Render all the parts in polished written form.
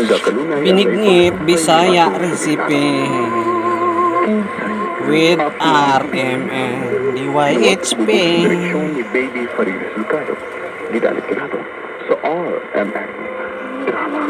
Binignit Bisaya recipe with RMN DYHP. Direksyon ni Baby Farina Sulcado. Gidalit kinato sa RMN. Drama.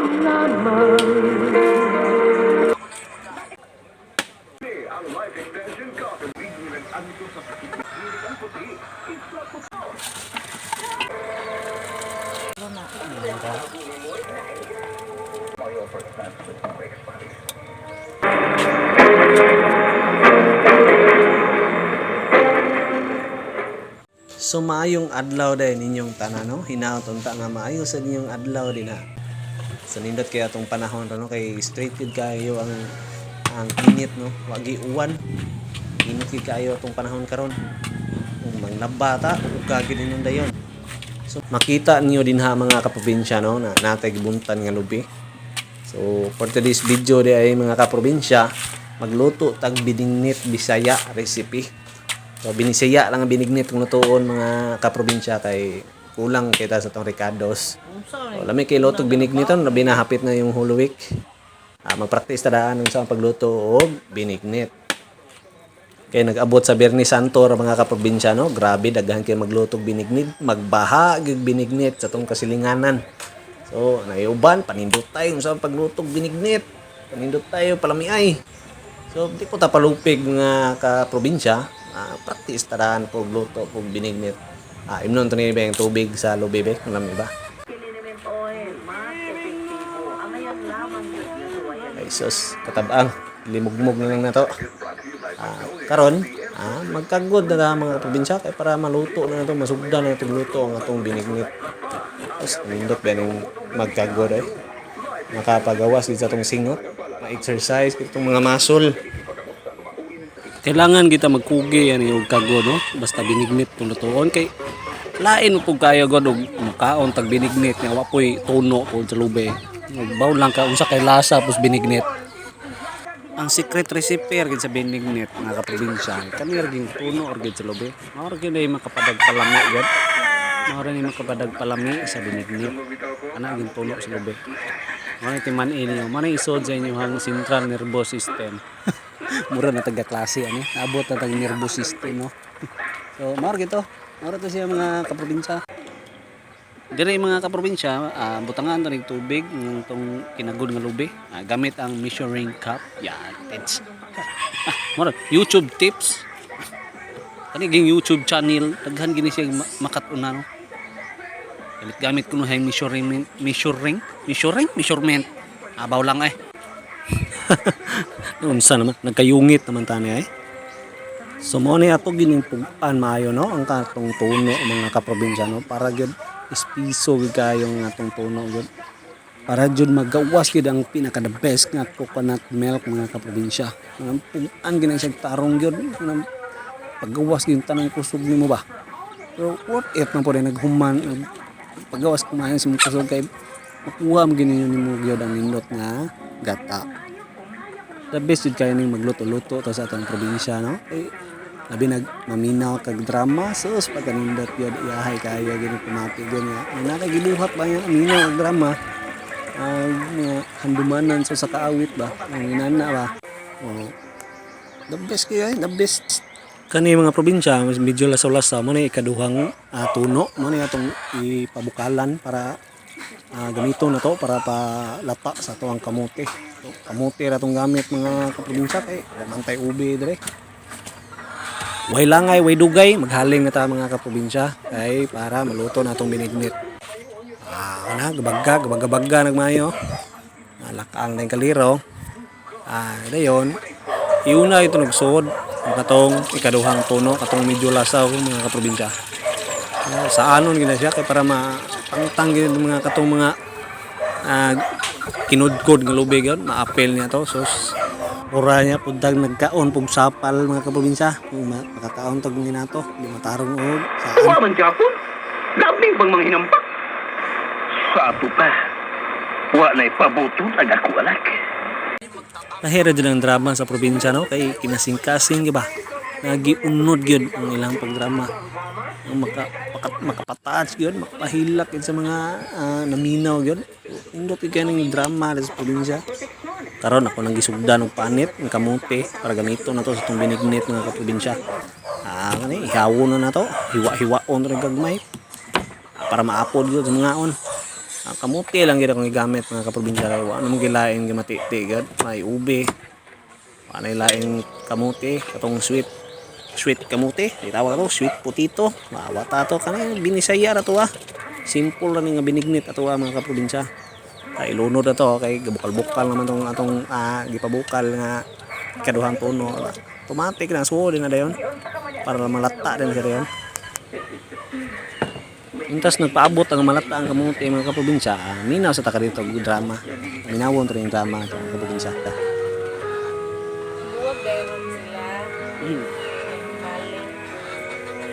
So maayong adlaw dahil ninyong tanan, no? Hinaot unta nga maayo sa ninyong adlaw din ha. So nindot kay atong panahon no, kay straight gid kayo ang init, no. Wagi uwan. Init gid kayo atong panahon karon. Ug manglaba ta ug gid ninyong dayon. So makita niyo din ha, mga kaprobinsya, no, na natay gibuntan nga lubi. So for today's video di ay, mga kaprobinsya, magluto tag binignit Bisaya recipe. So binisaya lang ang binignit kung lutuon, mga kaprobinsya, kay kulang kita sa tong Ricardos. So, lami kay lutog binignit on, labi na hapit na yung Holy Week. Magpractice ta daan sa pagluto og binignit. Kay nag-abot sa Biyernes Santo ra, mga kaprobinsya, no. Grabe, daghan kay maglutog binignit, magbaha gyud binignit sa tong kasilinganan. So, naiuban panindot tayo sa paglutog binignit. Panindot tayo palamiay. So, di po ta palupig, mga kaprobinsya. Practice taraan po luto po binignit. Imnon to ni ba yung tubig sa lubi be, kung lami ba? Ay sus, katabang. Limugmog na lang na to. Karon, magkagod na ta, mga kaprobinsya, kay para maluto na to, masugdan na itong luto ang atong binignit. Tapos, nindot ba yung magkagod ay. Makapagawas gid sa atong singot, ma-exercise itong mga muscle. Kailangan kita magkugi ani og kagod, no, basta binignit kung lutuon kay lain mo pug kayo god og mukaon tag binignit nga wa poy tuno pod sa lubi. Nagbaw lang ka unsa kay lasa pos binignit. Ang secret recipe ra gid sa binignit, mga kaprobinsya, kani ra ging tuno or gid sa lubi. Mao ra gyud ay makapadag palami gid. Mao ra ni makapadag palami sa binignit ana ging tuno sa lubi. Mao ni timan inyo, mao ni isod sa inyong central nervous system. Mura na taga klase ani, naabot na tag nervous system, no. So mao ra gito, mao ra to siya, mga kaprobinsya. Dire, mga kaprobinsya, butangan to ning tubig ng tong kinagod nga lubi. Gamit ang measuring cup. Yan, tips. Mura YouTube tips. Kani ging YouTube channel, daghan gini siya makat-una, no. Gamit gamit kuno hay measuring measuring measuring measurement. Abaw lang eh. Unsa naman, nagkayungit naman tani ay. So mo ni ato gining pug-an maayo, no, ang katong tuno, mga kaprobinsya, no, para gyud espiso gyud kayo nga atong tuno gyud. Para jud magawas gyud ang pinaka the best nga coconut milk, mga kaprobinsya. Ang pug-an gyud ang siyang tarong gyud, ang paggawas gyud tanang kusog nimo ba. Pero what if man po rin naghuman paggawas kumain sa mong kusog kay makuha mo gyud ninyo nimo gyud ang nindot nga gata. The best jud kayo ning magluto-luto to sa atong probinsya, no, eh labi nag maminaw kag drama. Sus, pagkanindot yun, iyahay kayo gini pumati gyud nga ang nakagibuhat ba yan, minaw kag drama, ang mga handumanan sa kaawit ba, ang inana ba. Oh, the best kayo eh, the best. Kani, mga probinsya, mas medyo lasaw-lasaw mo na ikaduhang tuno mo ni atong ipabukalan para gamito na to para palata sa to ang kamote. So, kamote ra tong gamit, mga kaprobinsya, kay wa man tay ube dire. Way langay, way dugay, maghaling na ta, mga kaprobinsya, kay para maluto na atong binignit. Na gabagga, gabagga nagmayo. Lakaang na yung kaliro. Dayon. Iuna ito nagsuod ang katong ikaduhang tuno, katong medyo lasaw, mga kaprobinsya. Sa anon gina siya kay para mapangtang gid mga katong mga kinudkod nga lubig yun, maapil niya to. Sus, ura niya puntag nagkaon pug sapal, mga kaprobinsya. Kung makakaon tag ginato, di matarong og saan. Wa man Japon. Labing bang mga hinampak? Sa ato pa. Wa na'y pabuton ang ako alak. Lahira dyan ang drama sa probinsya, no, kay kinasing-kasing ba. Nagiunod gyud ang ilang pagdrama. Ang maka, maka, makapataas gyud, makapahilak gyud sa mga naminaw gyud. Nindot gyud kaayo ning drama sa probinsya. Karon ako nang gisugdan og panit ng kamote para gamiton na to sa itong binignit, mga kaprobinsya. Ah, kani ihawon na nato, hiwa-hiwaon ra gagmay para maapod gyud sa mangaon. Ah, kamote lang gyud akong gigamit, mga kaprobinsya, kay wa naman gilain gimatiti gyud, may ube. Wa na laing kamote katong sweet sweet kamote, di tawag ato sweet potato. Wa ta to kani binisaya ra to ah. Simple ra ni nga binignit ato ah, mga kaprobinsya. Kay ilunod na to kay gabukal-bukal naman tong atong gipabukal nga ikaduhang tuno. Automatic na suo din na dayon para malata din siya dayon. Intas nagpaabot ang malata ang kamote, mga kaprobinsya, minaw sa taka dito og drama. Minawon to yung drama, mga kaprobinsya. Buwag gayron sila. Mali.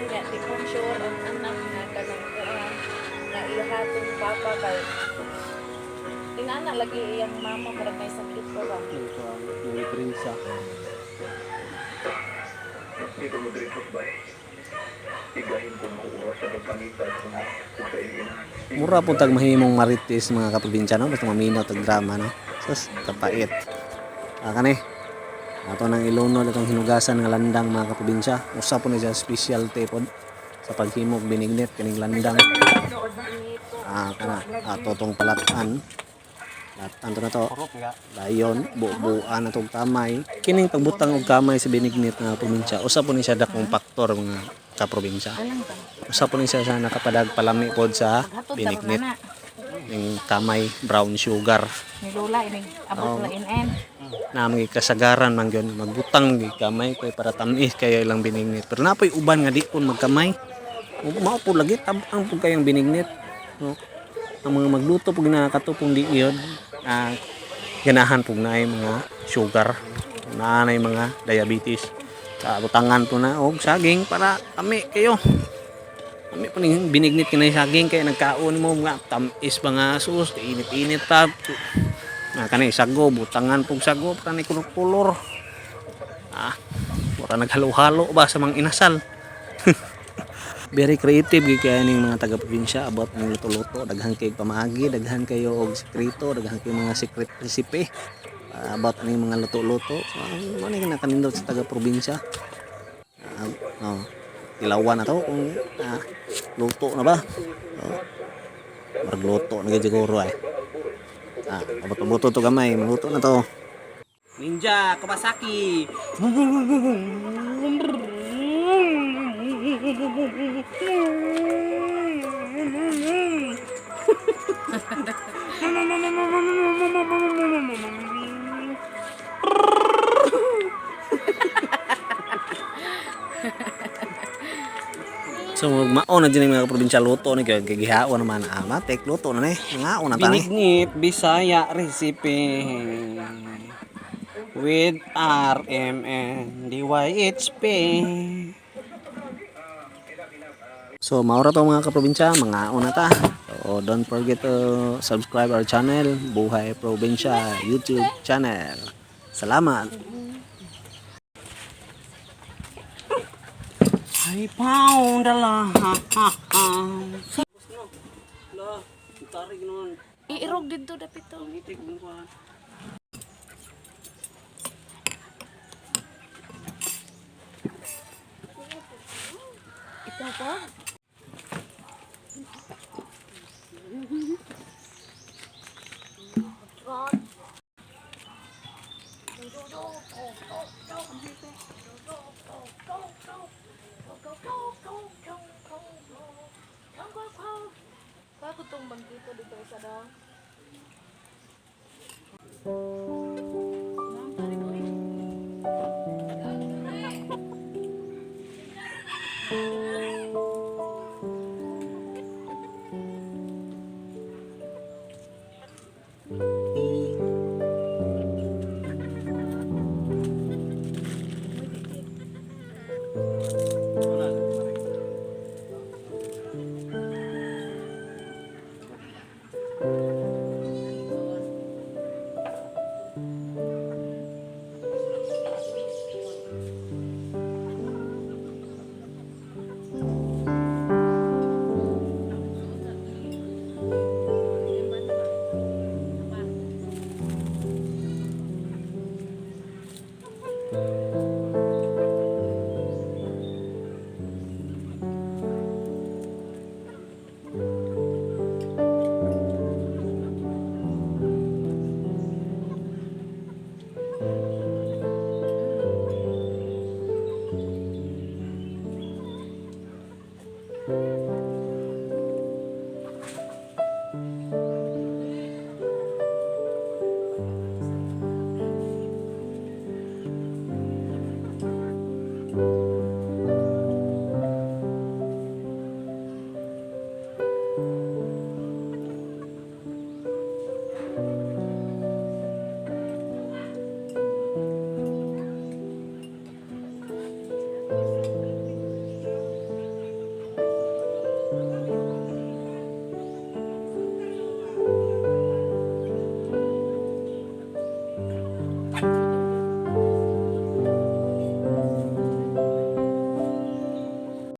Kaya di ko sure ang anak nga kanang kuan na ihatong papa kay inana lagi iyang mama, murag may sakit pa ba. Yung Dito mo diri bay. Igahin ko mo oras sa pagpangita sa mga ug sa iyong inahan. Mura po tag mahimong marites, mga kaprobinsya, no, basta maminaw tag drama, no. Sus, kapait. Ah, kani. Ato nang ilunod atong hinugasan nga landang, mga kaprobinsya. Usa po ni siya specialty pod sa paghimog binignit kining landang. Ah, kana ato tong palatan. Latan to na to. Dayon, bubuan na tong kamay. Kining pagbutang og kamay sa binignit nga probinsya, usa po ni siya dakong faktor, mga kaprobinsya. Usa po ni siya sa nakapadag palami pod sa Hatod binignit. na. Ning kamay, brown sugar. Ni Lola inig abot na NN. Na mga kasagaran man gyud magbutang gyud kamay kay para tamis kayo ilang binignit. Pero napoy uban nga di pud magkamay. Mao po lagi tabang pud kayong binignit. No? Ang mga magluto pug na katupong di yun, ganahan pug naay mga sugar, naanay mga diabetes. Sa butangan po na og saging para tami kayo. Kami po ning binignit kinay saging kay nagkaon mo mga tamis pa nga sus, init-init pa. Na kani sago, butangan pug sago para ni kulor-kulor. Ah, mura naghalo-halo ba sa mga inasal. Very creative gyud kaya ning mga taga-probinsya about ang luto-luto, daghan kay pamaagi, daghan kayo og sekreto, daghan kayo mga secret recipe about aning mga luto-luto. So, mo ni nakanindot sa taga-probinsya. Ah, oh, tilawan na to kung luto na ba. Oh. Murag luto na gyud siguro ay. Ah, abot-abot to gamay, maluto na to. Ninja Kawasaki. So mao na din mga probinsya, luto ni kay gihaon naman, matik luto na ni. Ngaon na ta ni. Binignit Bisaya recipe with RMN DYHP. So mao ra to, mga kaprobinsya, mga na ta. So don't forget to subscribe our channel, Buhay Probinsya YouTube channel. Salamat. I found a love. La, tarik noon. Iirog didto dapit to. Itik mo pa. Ito po. Bakit itong bangkito dito isa daw?